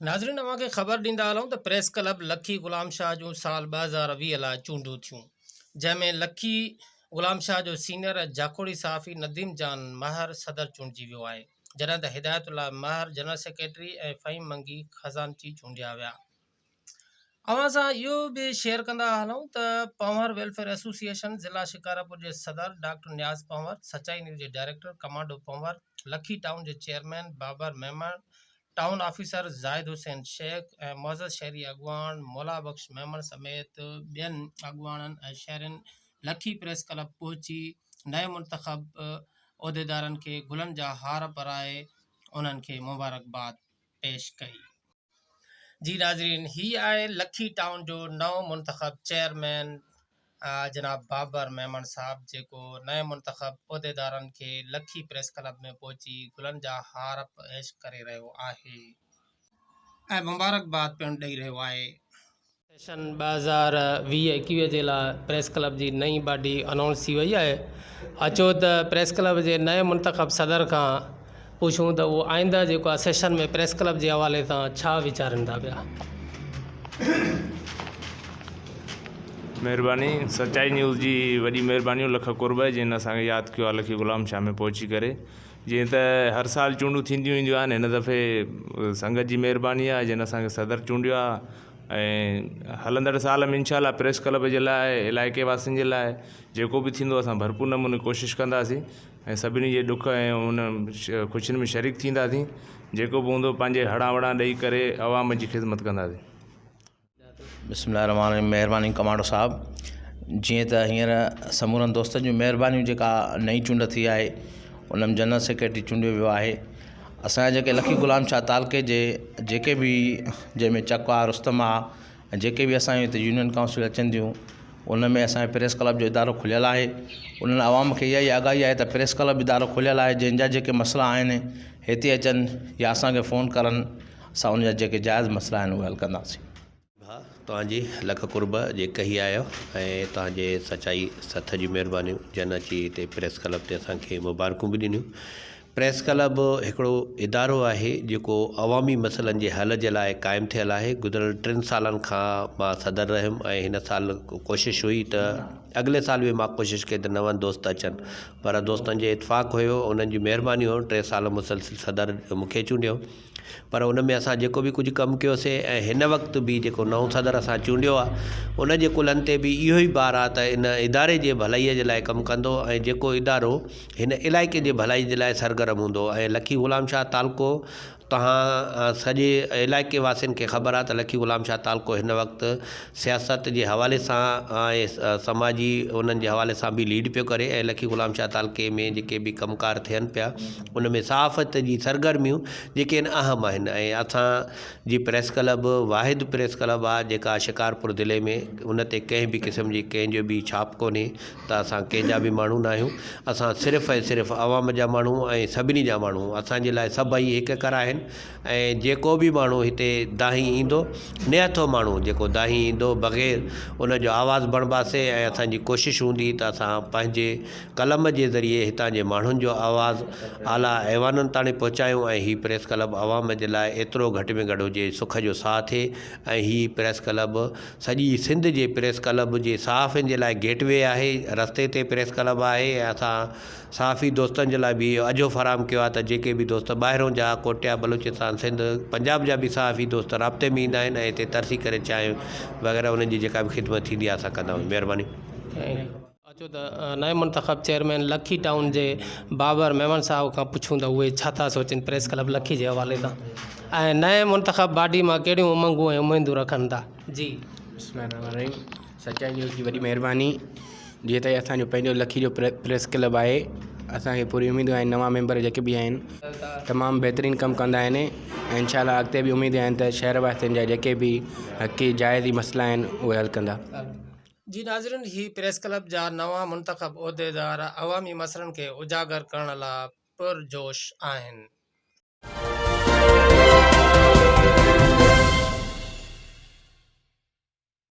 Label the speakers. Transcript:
Speaker 1: ناظرين اوهان کي خبر ڏيندا هلون ته پريس ڪلب لکي غلام شاهه جون سال 2020 لاء چونڊون ٿيون جنهن ۾ لکي غلام شاهه جو سينئر ۽ جاکوڙي صحافي نديم جان مهر صدر چونڊجي ويو آهي جڏهن ته هدايت الله مهر جنرل سيڪريٽري ۽ فهيم منگي خزانچي چونڊيا ويا. اوهان سان اهو به شيئر ڪندا هلون ته پنهور ويلفيئر ايسوسيئيشن ضلع شڪارپور جي صدر ڊاڪٽر نياز پنهور، سچائي نيوز جي ڊائريڪٽر ڪمانڊو پنهور، لکي ٽائون جي chairman Babar Memon, town officer Zahid Hussain Shaikh ۽ معزز شهري اڳواڻ مولا بخش ميمڻ سميت ٻين اڳواڻن ۽ شهرين لکي پريس ڪلب پهچي نئين منتخب عهديدارن کي گلن جا هار پرائي انهن کي مبارڪباد پيش ڪئي. جي ناظرين هي آهي لکي ٽائون جو نئون منتخب چيئرمين جناب بابر ميمڻ صاحب جيڪو نئين منتخب عهديدارن کي لکي پريس ڪلب ۾ پهچي گلن جا هار پيش ڪري رهيو آهي ۽ مبارڪباد پڻ ڏئي رهيو آهي. سيشن 2020 21 جي لاء پريس ڪلب جي نئين باڊي انائونس ٿي وئي آهي اچو ته پريس ڪلب جي نئين منتخب صدر کان پڇون ته اهو آئنده جيڪو آهي سيشن ۾ پريس ڪلب جي حوالي سان ڇا ويچارين ٿا پيا.
Speaker 2: مهرباني سچائي نيوز جي وڏي مهرباني لک قرب جنھن اسان کي ياد ڪيو آ لکي غلام شاھ ۾ پهچي ڪري جيئن ته هر سال چونڊون ٿينديون اينديون آهن هن دفعي سنگت جي مهرباني آ جنھن اسان کي صدر چونڊيو آ ۽ هلندڙ سال ۾ انشاء الله پريس ڪلب جي لاء علائقي واسين جي لاء جيڪو به ٿيندو اسان ڀرپور نموني ڪوشش ڪنداسين ۽ سڀني جي ڏک ۽ ان خوشين ۾ شريڪ ٿينداسين جيڪو به هوندو پنهنجي هڙان وڙان ڏئي ڪري عوام جي خدمت ڪنداسين.
Speaker 3: بسم الله الرحمٰن الرحيم مهرباني ڪمانڊو صاحب جيئن ته هينئر سمورن دوستن جون مهربانيون جيڪا نئين چونڊ ٿي آهي ان ۾ جنرل سيڪريٽري چونڊيو ويو آهي اسان جا جيڪي لکي غلام شاهه تعلقي جي جيڪي به جنهن ۾ چڪ آهي رستم آهي ۽ جيڪي به اسان جي هتي يونين ڪائونسل اچن ٿيون ان ۾ اسان جو پريس ڪلب جو ادارو کليل آهي انهن عوام کي اها ئي آگاهي آهي ته پريس ڪلب ادارو کليل آهي جنهن جا جيڪي مسئلا آهن هتي اچن يا اسان کي فون ڪرن اسان ان جا جيڪي جائز مسئلا آهن اهي حل ڪنداسين.
Speaker 4: ڀاء توهان جي لک قرب جي ڪهي آيو ۽ توهان جي سچائي سٿ جون مهربانيون جن اچي هتي پريس ڪلب تي اسان کي مبارڪون به ڏنيون. پريس ڪلب هڪڙو ادارو آهي جيڪو عوامي مسئلن جي حل جي لاء قائم ٿيل آهي گذريل ٽن سالن کان مان صدر رهيم ۽ هن سال ڪوشش هئي ته اڳلي سال به مان ڪوشش ڪئي ته نون دوست اچن پر دوستن جي اتفاق هيو انهن جي مهرباني هو ٽي سال مسلسل صدر مون کي چونڊيو پر ان ۾ اسان جيڪو به ڪجهه ڪم ڪيوسي ۽ هن وقت به جيڪو نئون صدر اسان چونڊيو آهي ان جي ڪلهن تي به اهو ئي بار آهي ته ان اداري جي ڀلائي جي لاء ڪم ڪندو ۽ جيڪو ادارو هن علائقي جي ڀلائي جي لاء سرگرم هوندو ۽ لکي غلام شاهه تعلقو توهان سڄي علائقي واسين کي خبر آهي ته لکي غلام شاهه تعلقو هن وقت سياست جي حوالي سان ۽ سماجي انهن جي حوالي سان به ليڊ پيو ڪري ۽ لکي غلام شاهه تعلقي ۾ جيڪي به ڪم ڪار ٿين پيا ان ۾ صحافت جي سرگرميون جيڪي آهن اهم آهن ۽ اسان جي پريس ڪلب واحد پريس ڪلب آهي جيڪا شڪارپور ضلعي ۾ ان تي ڪنهن به قسم جي ڪنهن جو به ڇاپ ڪونهي ته اسان ڪنهن جا به ماڻهو ناهيون، اسان صرف ۽ صرف عوام جا ماڻهو ۽ سڀني جا ماڻهو، اسان جي لاء سڀئي هڪ ڪر آهن ۽ جيڪو به ماڻهو هتي دانهين ايندو، نهٿو ماڻهو جيڪو دانهين ايندو بغير ان جو آواز بڻباسي ۽ اسان جي ڪوشش هوندي ته اسان پنهنجي قلم جي ذريعي هتان جي ماڻهن جو آواز اعليٰ ايوانن تاڻي پهچايون ۽ هي پريس ڪلب عوام جي لاء ايترو گهٽ ۾ گهٽ هجي سک جو ساهه ٿئي ۽ هي پريس ڪلب سڄي سنڌ جي پريس ڪلب جي صحافين جي لاء گيٽ وي آهي، رستي تي پريس ڪلب آهي ۽ اسان صحافي دوستن جي لاء به اهو اجهو فراهم ڪيو آهي ته جيڪي به دوست ٻاهرون جا ڪوٽيا، بلوچستان، سنڌ، پنجاب جا به صحافي دوست رابطي ۾ ايندا آهن ۽ هتي ترسي ڪري چانهه وغيره انهن جي جيڪا به خدمت ٿيندي آهي اسان ڪندا آهيون. مهرباني.
Speaker 1: اچو ته نئين منتخب چيئرمين لکي ٽائون جي بابر ميمڻ صاحب کان پڇون ته اهي ڇا ٿا سوچين پريس ڪلب لکي جي حوالي سان ۽ نئين منتخب باڊي مان ڪهڙيون امنگون ۽ اميدون رکن ٿا جي.
Speaker 5: بسم الله الرحمن الرحيم سچائي نيوز جي وڏي مهرباني جيئن ته اسان جو پنهنجو لکي جو پريس ڪلب آهي اسان کي پوري اميدون آهن نوان ميمبر جيڪي به آهن تمام بهترين ڪم ڪندا آهن ۽ انشاء الله اڳتي به اميد آهن ته شهر واسين جا جيڪي به حقي جائز مسئلا آهن اهي حل ڪندا.
Speaker 1: جي ناظرين هي پريس ڪلب جا نوان منتخب عهديدار عوامي مسئلن کي اجاگر ڪرڻ لا پرجوش آهن.